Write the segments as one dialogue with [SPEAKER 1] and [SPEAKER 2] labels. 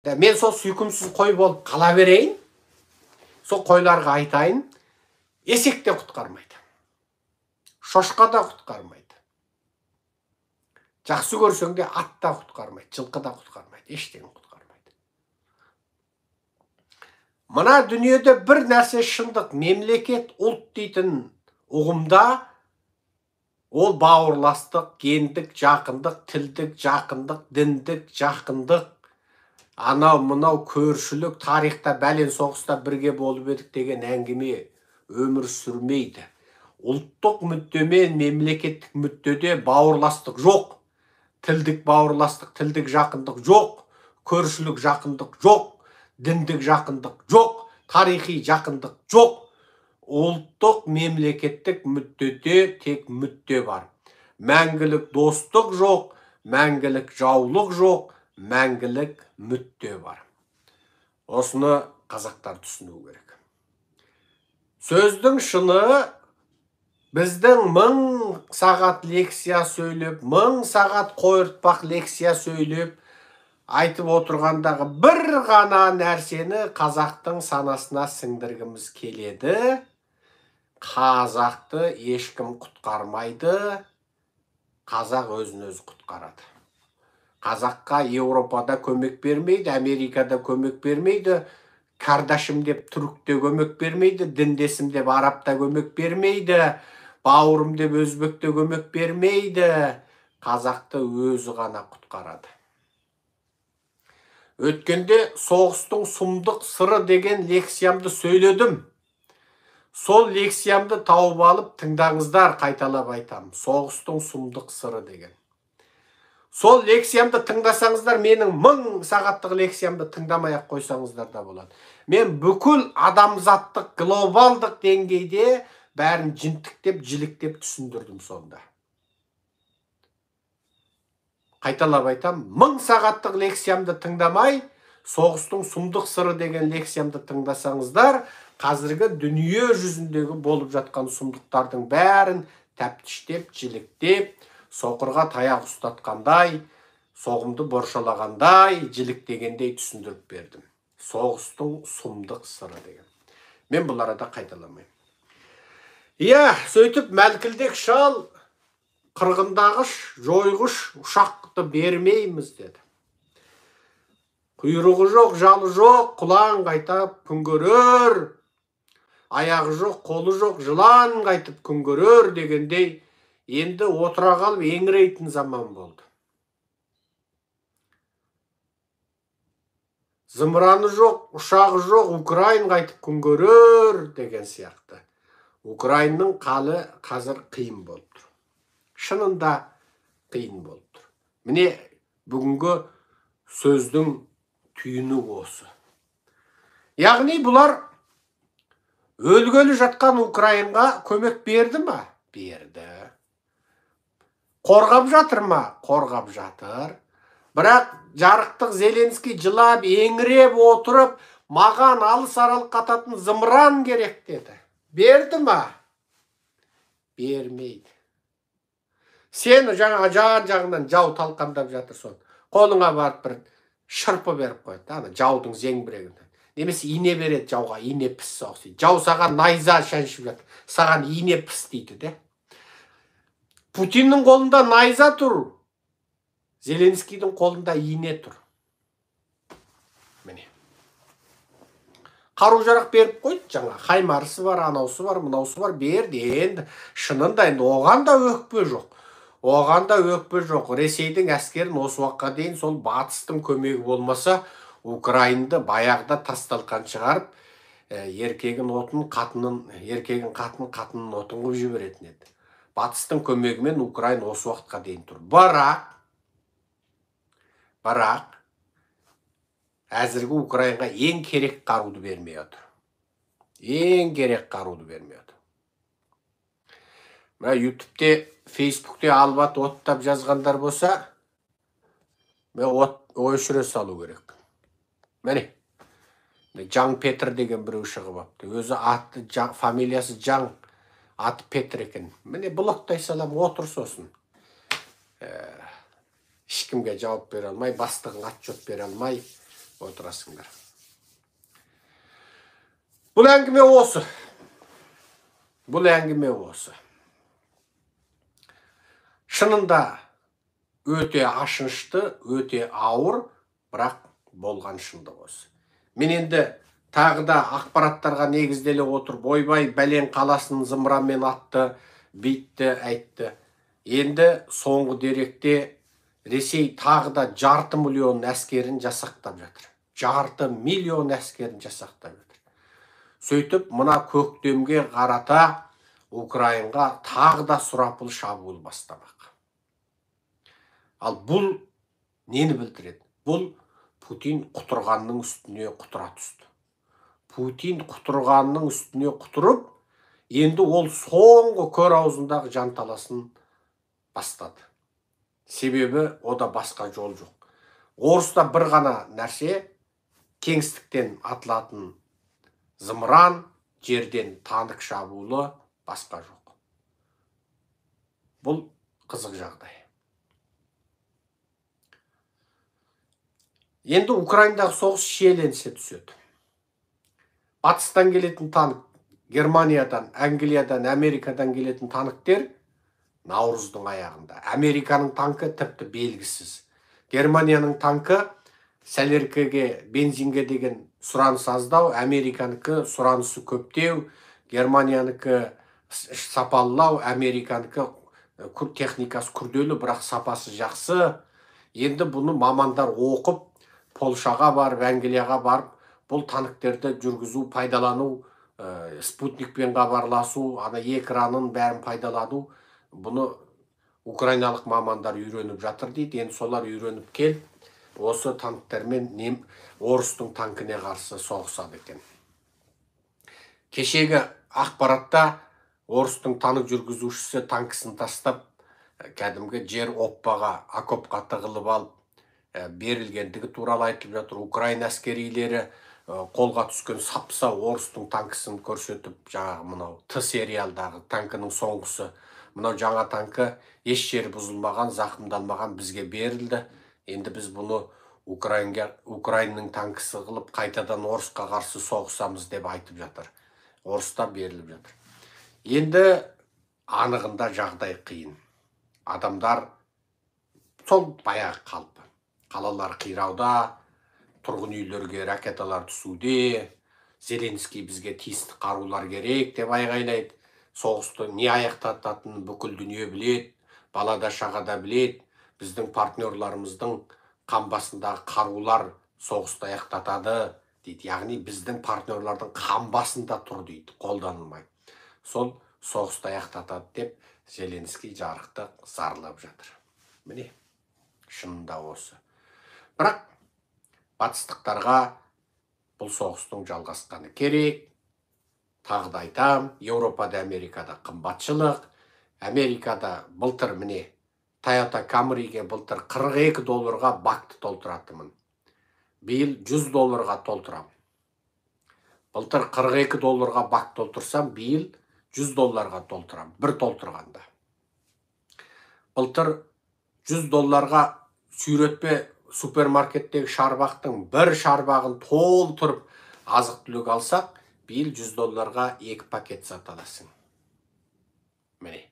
[SPEAKER 1] Мен сол сүйкімсіз қой болып қала берейін, сол қойларға айтайын, есек те құтқармайды, шошқа да құтқармайды, жақсы көрсең де ат та құтқармайды, жылқы да құтқармайды, ештеңе құтқармайды. Мына дүниеде бір нәрсе шындық, мемлекет, ұлт дейтін ұғымда ол бауырластық, гендік жақындық, тілдік жақындық, діндік жақындық, анау мынау көршілік, тарихта бәлен соғыста бірге болып едік деген әңгіме өмір сүрмейді. Ұлттық мүддемен мемлекеттік мүддеде бауырластық жоқ, тілдік бауырластық, тілдік жақындық жоқ, көршілік жақындық жоқ, діндік жақындық жоқ, тарихи жақындық жоқ. Ұлттық мемлекеттік мүддеде тек мүдде бар. Мәңгілік достық жоқ, мәңгілік жаулық жоқ, мәңгілік мүдде бар. Осыны қазақтар түсіну керек. Сөздің шыны, біздің 1000 сағат лекция сөйлеп, 1000 сағат қойыртпақ лекция сөйлеп, айтып отырғандағы бір ғана нәрсені қазақтың санасына сіңдіргіміз келеді. Қазақты ешкім құтқармайды, қазақ өзін өзі құтқарады. Қазаққа Еуропада көмек бермейді, Америкада көмек бермейді, кардашым деп түрік те көмек бермейді, діндесім деп араб та көмек бермейді, бауырым деп өзбек те көмек бермейді. Қазақты өзі ғана құтқарады. Өткенде соғыстың сұмдық сыры деген лекциямды сөйледім. Сол лекциямды тауып алып тыңдаңыздар, қайталап айтам. Соғыстың сұмдық сыры деген. Сол лекциямды тыңдасаңыздар, менің 1000 сағаттық лекциямды тыңдамай ақ қойсаңыздар да болады. Мен бүкіл адамзаттық глобалдық деңгейде бәрін жінтіктеп, жіліктеп түсіндірдім сонда. Қайталап айтам, 1000 сағаттық лекциямды тыңдамай, соғыстың сұмдық сыры деген лекциямды тыңдасаңыздар, қазіргі дүние жүзіндегі болып жатқан сұмдықтардың бәрін тәптіштеп, жіліктеп, соқырға таяқ ұстатқандай, соғымды боршалағандай, жіліктегендей түсіндіріп бердім. Соғыстың сұмдық сыры деген. Мен бұл арада қайталамаймын. Иә, сөйтіп мәлкілдек шал қырғындағыш, жойғыш ұшақты бермейміз деді. Құйрығы жоқ, жалы жоқ, құлан қайтап күн көрер, аяғы жоқ, қолы жоқ, жылан қайтып күн көрер дегендей, енді отыра қалып еңірейтін заман болды. Зымыраны жоқ, ұшағы жоқ, Украин қайтып күн көрер деген сияқты. Украинның қалы қазір қиын болып тұр. Шынында қиын болып тұр. Міне бүгінгі сөздің түйіні осы. Яғни бұлар өлгелі жатқан Украинға көмек берді ма? Берді. Қорғап жатыр ма? Қорғап жатыр. Бірақ жарықтық Зеленский жылап, еңіреп отырып, маған алыс аралыққа ататын зымыран керек деді. Берді ма? Бермейді. Сені жаңа жан жағынан жау талқандап жатыр сон. Қолыңа барып бір шырпы беріп қояды, ана жаудың зеңбірегін. Немесе ине береді жауға, ине піс соқ дейді. Жау саған найза шаншып жатыр, саған ине піс дейді де. Путиннің қолында найза тұр, Зеленскийдің қолында ине тұр. Міне. Қару-жарақ беріп қойды жаңа. Хаймарсы бар, анаусы бар, мынаусы бар, берді. Енді шынында енді оған да өкпе жоқ. Оған да өкпе жоқ. Ресейдің әскерін осы уақытқа дейін сол батыстың көмегі болмаса, Украинды баяғыда тас талқан шығарып, еркегін отын, қатынын, еркегін қатын, қатынын отын қылып жіберетін еді. Батыстың көмегімен Украин осы уақытқа дейін тұр. Бірақ әзіргі Украинға ең керек қаруды бермей отыр. Ең керек қаруды бермей отыр. Мына YouTube'те, Facebook'те албат оттап жазғандар болса, мен от өшіре салу керек. Міне, Жан Петр деген біреу шығып апты. Өзі аты, фамилиясы Жан, аты Петр екен. Міне блоктай салам, отыр сосын. Ешкімге жауап бере алмай, бастығыңа отчет бере алмай, Отырасыңдар. Бұл әңгіме осы. Бұл әңгіме осы. Шынында өте ашынышты, өте ауыр, бірақ болған шындық осы. Мен енді тағы да ақпараттарға негізделе отырып, ойбай, бәлен қаласын зымыранмен атты, бүйтті, әйтті. Енді соңғы деректе Ресей тағы да 0,5 миллион әскерін жасақтап жатыр. 0,5 миллион әскерін жасақтап жатыр. Сөйтіп, мына көктемге қарата Украинға тағы да сұрапыл шабуыл бастамақ. Ал бұл нені білдіреді? Бұл Путин құтырғанның үстіне құтыра түсті. Путин құтырғанның үстіне құтырып, енді ол соңғы көр аузындағы жанталасын бастады. Себебі ода басқа жол жоқ. Орыста бір ғана нәрсе, кеңістіктен атылатын зымыран, жерден танк шабуылы, басқа жоқ. Бұл қызық жағдай. Енді Украинадағы соғыс шиеленісе түседі. Батыстан келетін танк, Германиядан, Англиядан, Америкадан келетін танктер наурыздың аяғында. Американың танкі тіпті белгісіз. Германияның танкі сәлеркеге, бензинге деген сұраныс аздау, Американікі сұранысы көптеу, Германиянікі сапалылау, Американікі техникасы күрделі, бірақ сапасы жақсы. Енді бұны мамандар оқып, Польшаға барып, Англияға барып, бұл танктерді жүргізу, пайдалану, спутникпен хабарласу, ана экранын бәрін пайдалану, бұны украиналық мамандар үйреніп жатыр дейді. Енді солар үйреніп кел, осы танктермен орыстың танкіне қарсы соғысады екен. Кешегі ақпаратта орыстың танк жүргізушісі танкісін тастап, кәдімгі жер оппаға, окопқа тығылып алып, берілгендігі туралы айтылып жатыр. Украина әскерилері қолға түскен сапса орыстың танкісін көрсетіп, жаңағы мынау Т сериалдағы танкінің соңғысы, мынау жаңа танкі еш жері бұзылмаған, зақымдалмаған, бізге берілді. Енді біз бұны Украинаның танкісі қылып қайтадан орысқа қарсы соғысамыз деп айтып жатыр. Орыста беріліп жатыр. Енді анығында жағдай қиын. Адамдар сол баяғы қалпы. Қалалар қирауда, тұрғын үйлерге ракеталар түсуде, Зеленский бізге тиісті қарулар керек деп айғайлайды. Соғысты не аяқтататынын бүкіл дүние біледі, балада шаға да біледі. Біздің партнерларымыздың қамбасындағы қарулар соғысты аяқтатады дейді. Яғни біздің партнерлардың қамбасында тұр дейді, қолданылмай. Сол соғысты аяқтатады деп Зеленский жарықты зарлап жатыр. Міне, шынында осы. Бірақ батыстықтарға бұл соғыстың жалғасқаны керек. Тағы да айтам, Еуропада, Америкада қымбатшылық. Америкада былтыр міне Toyota Camry'ге былтыр 42 долларға бакты толтыратынмын. Биыл 100 долларға толтырам. Былтыр 42 долларға бак толтырсам, биыл 100 долларға толтырам, бір толтырғанда. Былтыр 100 долларға сүйретпе супермаркеттегі шарбақтың бір шарбағын толтырып азық-түлік алсақ, биыл 100 долларға 2 пакет сата аласың. Міне.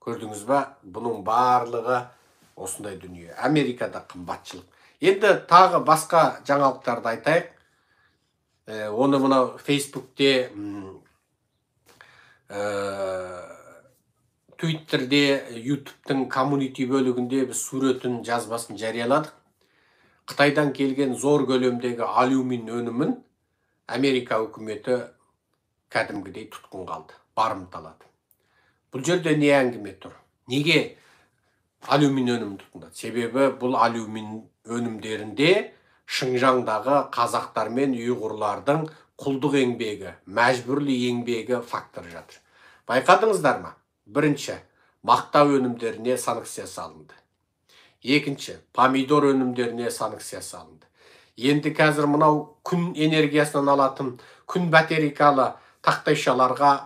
[SPEAKER 1] Көрдіңіз ба? Бұның барлығы осындай дүние. Америкада қымбатшылық. Енді тағы басқа жаңалықтарды айтайық. Оны мынау Фейсбукте, Твиттерде, Ютубтың коммунити бөлігінде біз суретін, жазбасын жарияладық. Қытайдан келген зор көлемдегі алюмин өнімін Америка үкіметі кәдімгідей тұтқын қалды, барымталады. Бұл жерде не әңгіме тұр? Неге алюмин өнімін тұтқындады? Себебі бұл алюмин өнімдерінде Шыңжаңдағы қазақтар мен ұйғырлардың құлдық еңбегі, мәжбүрлі еңбегі факторы жатыр. Байқадыңыздар ма? Бірінші, мақта өнімдеріне санкция салынды. Екінші, помидор өнімдеріне санкция салынды. Енді қазір мынау күн энергиясынан алатын күн батарейкалы тақтайшаларға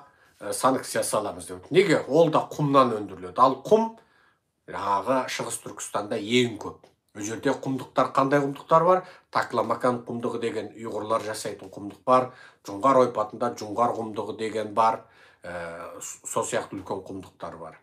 [SPEAKER 1] санкция саламыз деп. Неге? Ол да құмнан өндіріледі. Ал құм жаңағы Шығыс Түркістанда ең көп. Ол жерде құмдықтар, қандай құмдықтар бар? Такламакан құмдығы деген ұйғырлар жасайтын құмдық бар. Жоңғар ойпатында Жоңғар құмдығы деген бар. Сол сияқты үлкен құмдықтар бар.